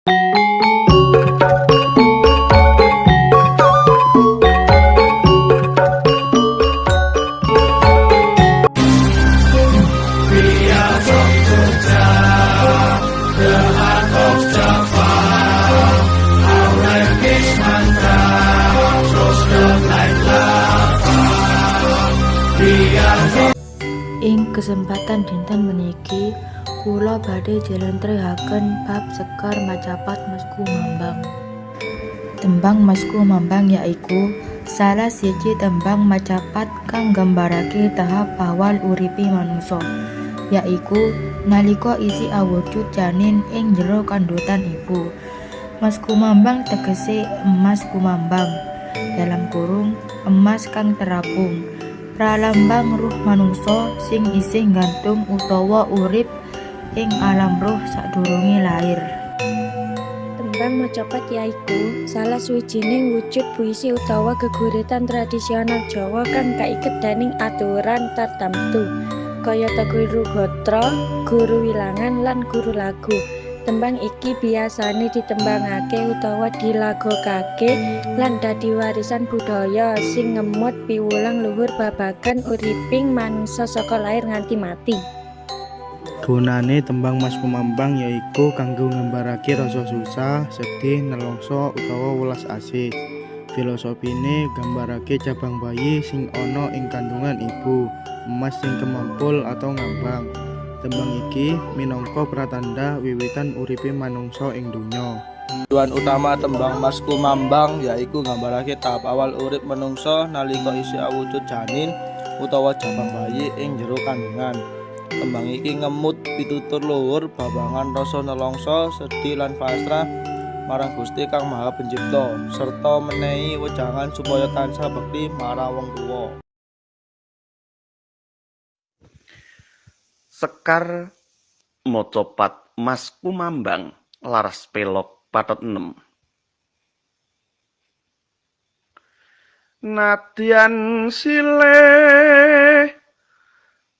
Ing kesempatan dinten meniki kula badhe njlentrehaken bab sekar macapat Maskumambang. Tembang Maskumambang yaiku salah siji tembang macapat kang nggambarake tahap awal uripe manungsa, yaiku nalika isih awujud janin ing jero kandhutan ibu. Maskumambang tegese emas kumambang dalam kurung emas kang terapung. Pralambang ruh manungsa sing isih nggantung utawa urip ing alam ruh sadurunge lair. Tembang macapat yaiku salah sawijining wujud puisi utawa geguritan tradisional Jawa kang kaiket dening aturan tartamtu, kayata guru gatra, guru wilangan, lan guru lagu. Tembang iki biyasane ditembangake utawa dilagokake lan dadi warisan budaya sing ngemot piwulang luhur babagan uriping manungsa saka lair nganti mati. Gunane tembang Maskumambang yaiku kanggo nggambarake rasa susah, sedih, nelongso utawa welas asih. Filosofine nggambarake jabang bayi sing ana ing kandungan ibu, emas sing kemempul atau ngambang. Tembang iki minangka pratandha wiwitan uripe manungsa ing donya. Tujuan utama tembang Maskumambang yaiku nggambarake tahap awal urip menungsa nalika isih awujud janin utawa jabang bayi ing jero kandungan. Tembang iki ngemut pitutur luhur babagan rasa nelongso, sedih lan pasrah marang Gusti Kang Maha Pencipta serta menehi wejangan supaya tansah bekti marang wong tuwa. Sekar macapat Maskumambang laras pelog pathet nem. Nadyan silih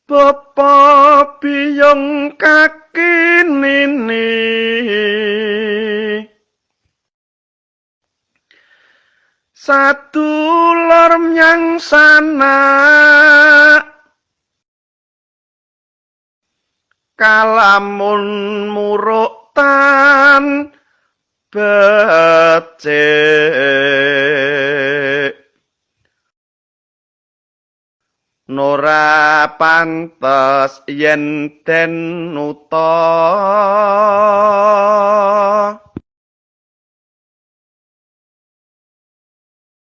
bapa biyung kaki nini, sadulur menyang sanak, kalamun muruk tan becik. Nora pantes yen den nuta.